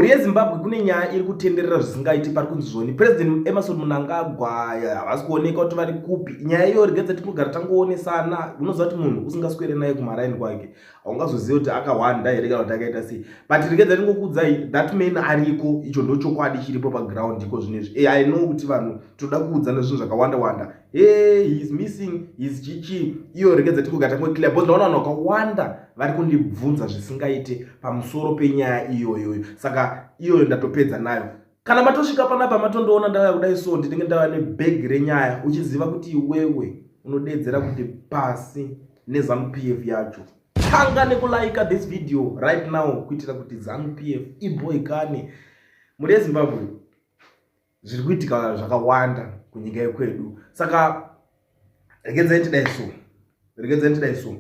Mhuri yeZimbabwe, kune nyaya iri kutenderera zvisingaiti. Pari kunzi zvoni President Emmerson Mnangagwa havasi kuoneka kuti vari kupi. Nyaya iyo regedza tingogara tangoonesana. Unoziva kuti munhu usingaswere naye kumaraini kwake haungazozivi kuti akahwanda here kana kuti akaita sei, but regedza tingokuudzai that man ariko. Icho ndo chokwadi chiripo paground iko zvinezvi. I know kuti vanhu toda kuudzana zvinhu zvakawanda wanda, "Hey, he is missing, he is chichi." Iyo regedza tingogara tangoclear because ndaona vanhu vakawanda vari kundibvunza zvisingaite pamusoro penyaya iyoyoyo. Saka iyoyo ndatopedza nayo. Kana matosvika panapa, matondoona ndauya kudai, so ndinenge ndava nebhegi renyaya, uchiziva kuti iwewe unodedzera kuti pasi neZANU PF yacho. Tanga nekulaika this video right now kuitira kuti ZANU PF ibhoikane. Muri yeZimbabwe, zviri kuitika zvakawanda kunyika yekwedu, saka regedzai tidai so, regedzai tidai so.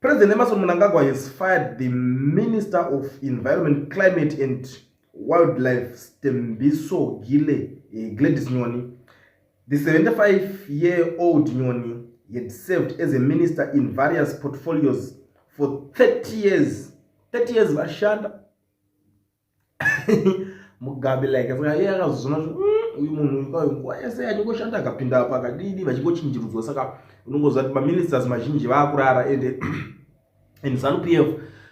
President Emmerson Mnangagwa has fired the Minister of Environment, Climate and Wildlife, Sithembiso Gile Gladys Nyoni. The 75-year-old Nyoni had served as a minister in various portfolios for 30 years. 30 years vashanda Mugabe like. Saka iye akazozona, uyu munhu uyu nguva yese achingoshanda, akapinda apa akadidi, vachingochinjirudzwa. Saka unongoziva kuti maministers mazhinji vaakurara, ende in ZANU PF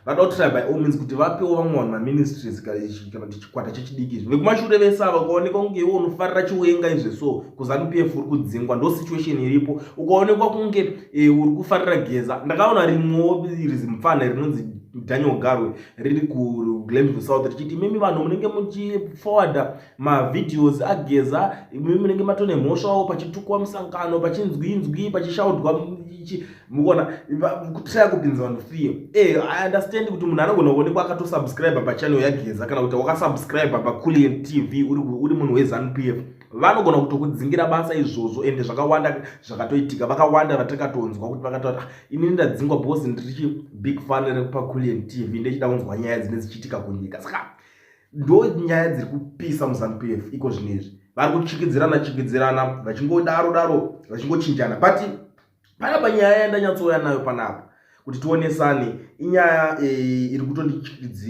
vada kutry by all means kuti vapewo vamwe vanhu maministries kana kuti chikwata chechidiki izvi. Vekumashure vese ava, ukaonekwa kunge iwe unofarira Chiwenga izve, so kuZANU PF uri kudzingwa. Ndo situation iripo. Ukaonekwa kunge uri kufarira Geza, ndakaona rimwewo rizimufana rinonzi Daniel Garwe riri kuGlenview South richiti, "Imimi vanhu munenge muchiforwarda mavideos aGeza, imimi munenge matone mhosvawo." Pachitukwa musangano, pachinzwinzwi, pachishaudwa, mukuona kutraya kupinza vanhu fear. I understand kuti munhu anogona kuonekwa akatosubscribe pachannel yaGeza kana kuti wakasubscribe paCulian TV, uri munhu weZANU PF, vanogona kutokudzingira basa izvozvo. Ende zvakawanda zvakatoitika, vakawanda vatakatonzwa kuti vakataura, "Ah, inini ndadzingwa because ndirichi big fan rekupaCulian TV, ndechida kunzwa nyaya dzine dzichiitika kunyika." Saka ndo nyaya dziri kupisa muZANU PF iko zvinezvi. Vari kuchikidzirana chikidzirana, vachingodaro daro, vachingochinjana. But panapa nyaya yandanyatsouya nayo panapa kuti tionesane inyaya iri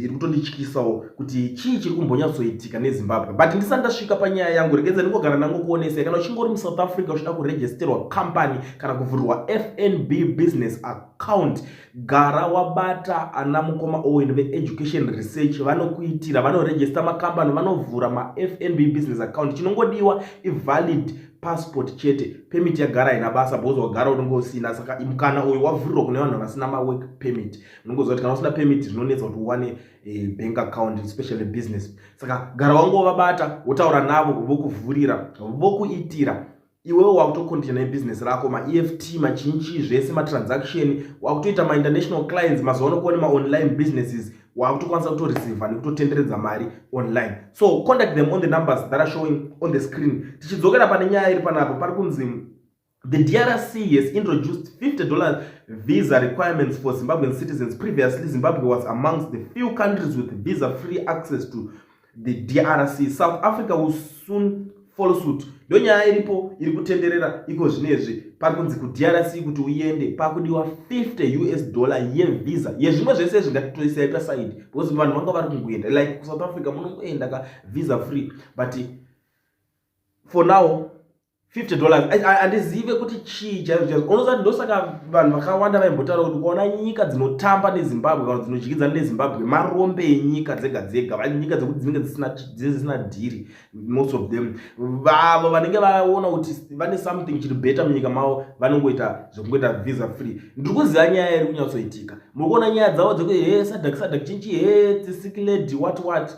kutondityisawo kuti chii chiri kumbonyatsoitika neZimbabwe. But ndisati ndasvika panyaya yangu, regedza ndingogara ndangokuonesai. Kana uchinge uri muSouth Africa uchida kuregisterwa company kana kuvhurirwa FNB business account, gara wabata ana mukoma Owen veEducation Research. Vanokuitira, vanoregista makambani, vanovhura maFNB business account. Chinongodiwa ivalid passport chete. Permit yagara haina basa because wagara unenge usina. Saka mukana uyu wavhurirwa kune vanhu vasina mawork permit. Unongoziva kuti kana usina permit zvinonetsa kuti uwane bank account, especially business. Saka gara wangovabata, wotaura navo, vokuvhurira, vokuitira. Iwewo wakutocontinue nebhizinesi rako, maEFT machinchi zvese, matransaction wakutoita, mainternational clients. Mazuva ano kuone maonline businesses, wakutokwanisa kutoreceiva nekutotenderedza mari online. So contact them on the numbers that are showing on the screen. Tichidzokera pane nyaya iri panapa, pari kunzi the DRC has introduced $50 visa requirements for Zimbabwean citizens. Previously, Zimbabwe was amongst the few countries with visa-free access to the DRC. South Africa will soon follow suit. Ndo nyaya iripo iri kutenderera iko zvinezvi. Pari kunzi kuDRC kuti uende pakudiwa 50 US dollar yevisa. Yezvimwe zvese zvingatitoisai paside because vanhu vanga vari kungoenda like kuSouth Africa, munongoenda ka visa free, but for now $50. Handizive kuti chii chaizvo chaizvo. Unozati ndosaka vanhu vakawanda vaimbotaura kuti kuona nyika dzinotamba neZimbabwe kana dzinodyidzana neZimbabwe marombe enyika dzega dzega, nyika dzekuti dzinenge dzisina dhiri. Most of them, vavo vanenge vaona kuti vane something chiri better munyika mavo, vanongoita zvekungoita visa free. Ndiri kuziva nyaya iri kunyatsoitika. Muri kuona nyaya dzavo dzekuti he SADC, SADC chinchi, he tisikiledi, what what.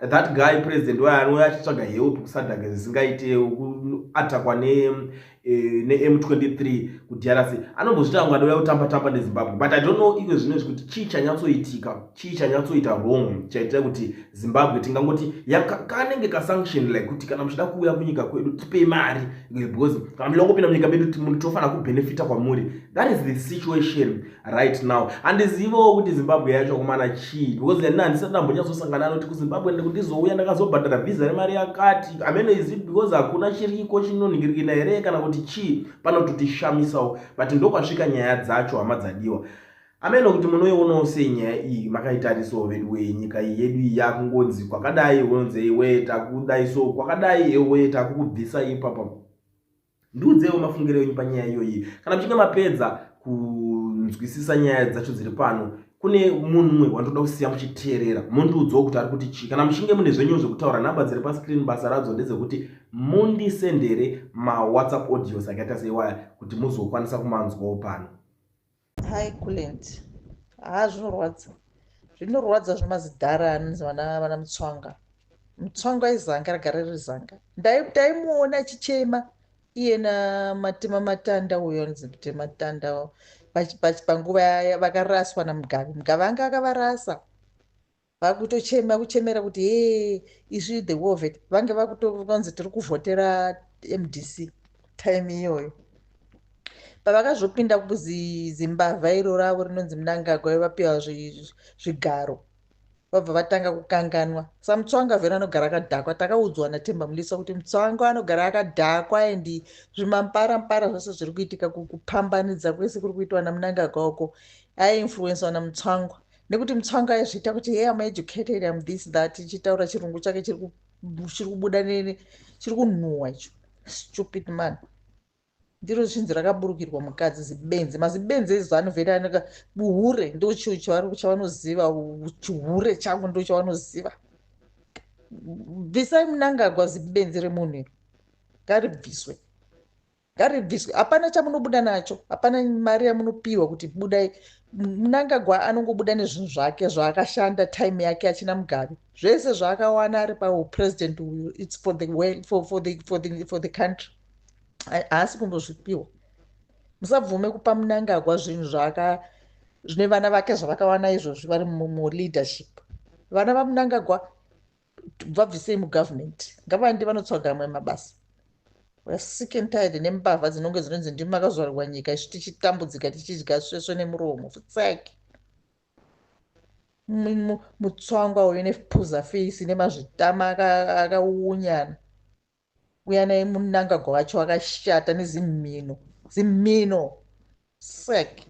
That guy president wayo anouya achitsvaga help kuSADC zvisingaite, kuatakwa neM23 kuDRC, anombozvita kunge anouya kutamba tamba neZimbabwe. But I don't know iko zvinezvi kuti chii chanyatsoitika, chii chanyatsoita wrong chaita kuti Zimbabwe tingangoti kanenge kasanction like kuti kana muchida kuuya kunyika kwedu tipei mari, because kana muchida kungopinda munyika medu tofanira kubhenefita kwamuri. That is the situation right now. Handizivewo kuti Zimbabwe yacho kumana chii, because ina handisati ndambonyatsosangana noti kuZimbabwe ndizouya ndakazobhadhara vhisa remari yakati amene. Is it because hakuna chiriko chinonhingirikina here kana kuti chii panototishamisawo? But ndokwasvika nyaya dzacho, hama dzadiwa. Ameno kuti munoionawo sei nyaya iyi makaitarisawo veduwee. Nyika iyi yedu iyi yakungonzi kwakadai unonzi iwe takudai so kwakadai ewe takukubvisa ipapa. Ndiudzewo mafungiro enyu panyaya iyoyi. Kana muchinge mapedza kunzwisisa nyaya dzacho dziri pano, kune munwe wandoda kusiya muchiteerera, mondiudzawo kuti ari kuti chii. Kana muchinge mune zvenyu zvekutaura, nhamba dziri pascreen basa radzo ndedzekuti mundisendere mawhatsapp audios akaita seiwaya kuti muzokwanisa kumanzwawo pano. Hi Kulent. Haa zvinorwadza. Zvinorwadza zvemazidhara anonzi vana vana Mutswanga. Mutswanga izanga ragara riri zanga. Ndaimuona achichema iye naMatema Matanda uyo anonzi Matema Matanda panguva vakaraswa naMugabe. Mugabe anga akavarasa. Vakutochema kuchemera kuti hee isu the war vet vange vakutonzi tiri kuvhotera MDC time iyoyo. Pavakazopinda kuzimbavha iro ravo rinonzi Mnangagwa vapiwa zvigaro vabva vatanga kukanganwa. SaMutsvangwa vhera anogara akadhakwa. Takaudzwa naTemba Mliswa kuti Mutsvangwa anogara akadhakwa and zvimamparampara zvose zviri kuitika kupambanidza kwese kuri kuitwa naMnangagwa uko aiinfluenswa naMutsvangwa nekuti Mutsvangwa aizviita kuti hey, am educated, am this that, ichitaura chirungu chake chiri kubuda chiri kunhuhwa icho. Stupid man. Ndiro zvinzi rakaburukirwa mukadzi zibenzi. Mazibenzi eZanu vhera anaka buhure ndo chavanoziva, chihure changu ndo chavanoziva. Bvisai Mnangagwa zibenzi remunhu iro. Ngaribviswe. Ngaribviswe. Hapana chamunobuda nacho. Hapana mari yamunopiwa kuti budai. Mnangagwa anongobuda nezvinhu zvake zvaakashanda time yake achina Mugabe. Zvese zvaakawana ari paupresident uyu it's for the well, for, for the, for the, for the country. Haasi kumbozvipiwa. Musabvume kupa Mnangagwa zvinhu zvaaka zvine vana vake zvavakawana izvozvi vari muleadership. Vana vaMnangagwa vabvisei mugovernment, ngavaende vanotsvaga amwe mabasa. We are sick and tired nembavha dzinonge dzinonzi ndimi makazvarwa nyika isu tichitambudzika tichidya svesvo nemuromo. Futsaki. Mutswangwa uyu nepuza face nemazvitama akaunyana. Uya naMnangagwa wacho akashata nezimhino. Zimhino. Sek.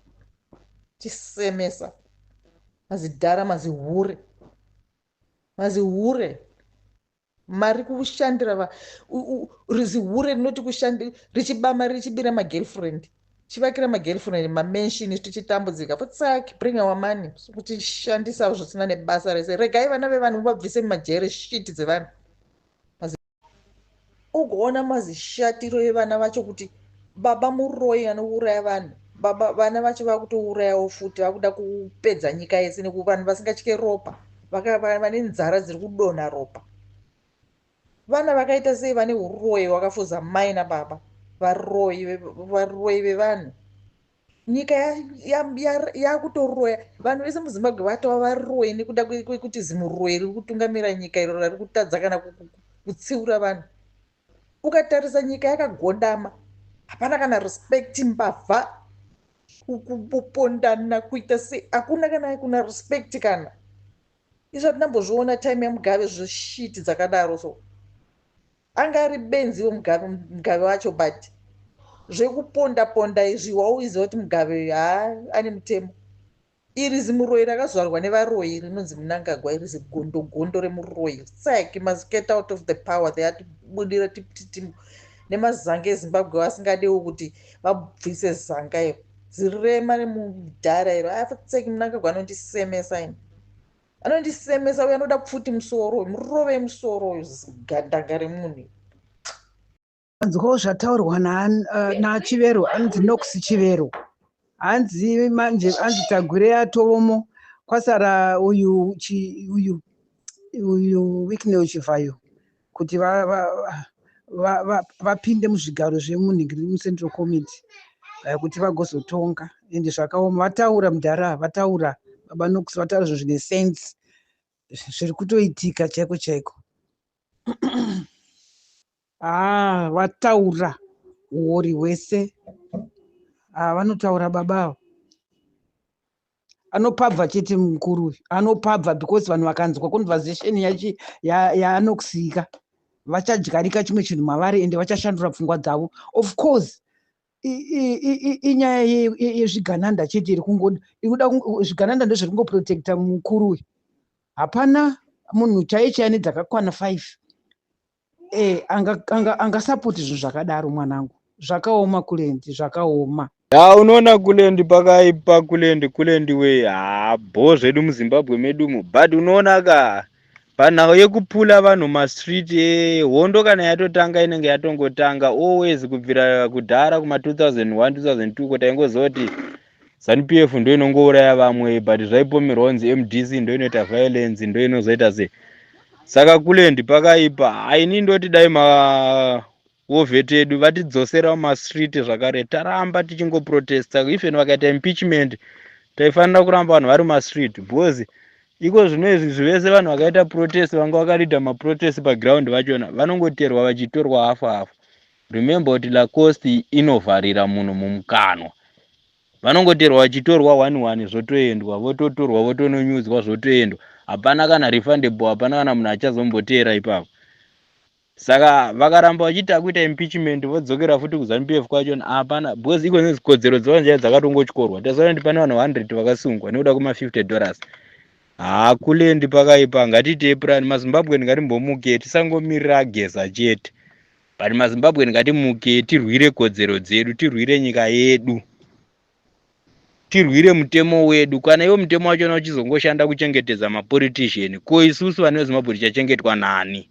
Chisemesa. Mazidhara mazihure. Mazihure. Mari kushandira rizihure rinoti kushandi richibama richibira magirlfriend. Chivakira magirlfriend mamansion tichitambudzika. Futsaki, bring our money. Kutishandisa zvisina nebasa rese. Regai vana vevanhu vabvise mumajere shit dzevanhu. Ugoona mazishatiro evana vacho kuti baba muroi anouraya vanhu. Baba vana vacho vakutourayawo futi vakuda kupedza nyika yese nekuvanhu vasingatye ropa. Vane nzara dziri kudonha ropa. Vana vakaita sei vane uroyi hwakafuza mai nababa. Varoyi vevanhu. Nyika yakutoroya. Vanhu vese muZimbabwe vatova varoyi nekuda kwekuti zimuroyi riri kutungamira nyika iro rari kutadza kana kutsiura vanhu. Ukatarisa nyika yakagodama. Hapana kana respect mbavha. Kupondana kuita sei. Hakuna kana kuna respect kana. Izvo hatinambozviona time yaMugabe zveshiti dzakadaro so. Anga ari benziwo Mugabe, Mugabe wacho but zvekuponda ponda izvi wauiziva kuti Mugabe haa ane mutemo. Iri zimuroyi rakazvarwa nevaroyi rinonzi Mnangagwa iri zigondo gondo remuroyi. Sack must get out of the power. They atibudira nemazanga eZimbabwe vasingadewo kuti vabvise zanga iro. Zirema remudhara iro. Atseki Mnangagwa anondisemesa ini. Anondisemesa uyo anoda pfuti musoro. Murove musoro uyu zigandanga remunhu. Nzwawo zvataurwa naChivero anonzi Knox Chivero. Hanzi manje hanzi Tagwirei atovomo kwasara uyu uyu uyu Wicknell Chivhayo kuti vapinde muzvigaro zvemunhingiri muCentral Committee kuti vagozotonga. Ende zvakaoma vataura mudhara vataura baba Knox vataura zvinhu zvine sense zviri kutoitika chaiko chaiko. Ah, vataura uori hwese. Ah, vanotaura baba ava. Anopabva chete mukuru uyu anopabva because vanhu vakanzwa conversation yachi yaanoxika vachadyarika chimwe chinhu mavari ende vachashandura pfungwa dzavo. Of course. Inyaya yezvigananda chete iri kungoda, iri kuda zvigananda ndozviri kungoprotecta mukuru uyu. Hapana munhu chaiye chaiye nedzakakwana 5 angasapoti zvinhu zvakadaro. Mwanangu, zvakaoma kulendi, zvakaoma. Ya, unoona kulendi pakaipa, kulendi, kulendi we. Ha, bho zvedu muZimbabwe medumo, but unoona ka, panhau yekupula vanhu mastreet, hondo kana yatotanga inenge yatongotanga always. Kubvira kudhara kuma2001, 2002 ko, taingoziva kuti ZANU PF ndo inongouraya vamwe, but zvaipomerwa kunzi MDC ndo inoita violence, ndo inozoita sei. Saka kulendi pakaipa. Haini, ndoti dai ma war vet edu vatidzosera mumastreet zvakare, taramba tichingoprotesta. Even vakaita impeachment, taifanira kuramba vanhu vari mumastreet, because iko zvino izvi zvivese vanhu vakaita protest, vanga vakalida maprotest paground vachona vanongoterwa vachitorwa hafu hafu. Remember kuti Lacoste inovharira munhu mumukanwa. Vanongoterwa vachitorwa one one, zvotoendwa, vototorwa, votononyudzwa, zvotoendwa. Hapana kana refundable, hapana kana munhu achazomboteera ipapo. Saka vakaramba vachiti akuita impeachment, vodzokera futi kuZANU PF kwachona, hapana, because iko nezi kodzero dzavanhu chaidzo dzakatongotyorwa. Tasaona kuti pane vanhu 100 vakasungwa nekuda kwema$50. Hakulendi pakaipa. Ngatiitei plan maZimbabwe, ngatimbomuke, tisangomirira ageza chete, but maZimbabwe ngatimuke, tirwire kodzero dzedu, tirwire nyika yedu, tirwire mutemo wedu. Kana iwo mutemo wachona uchizongoshanda kuchengetedza mapolitician, ko isusu vane veZimbabwe tichachengetwa nani?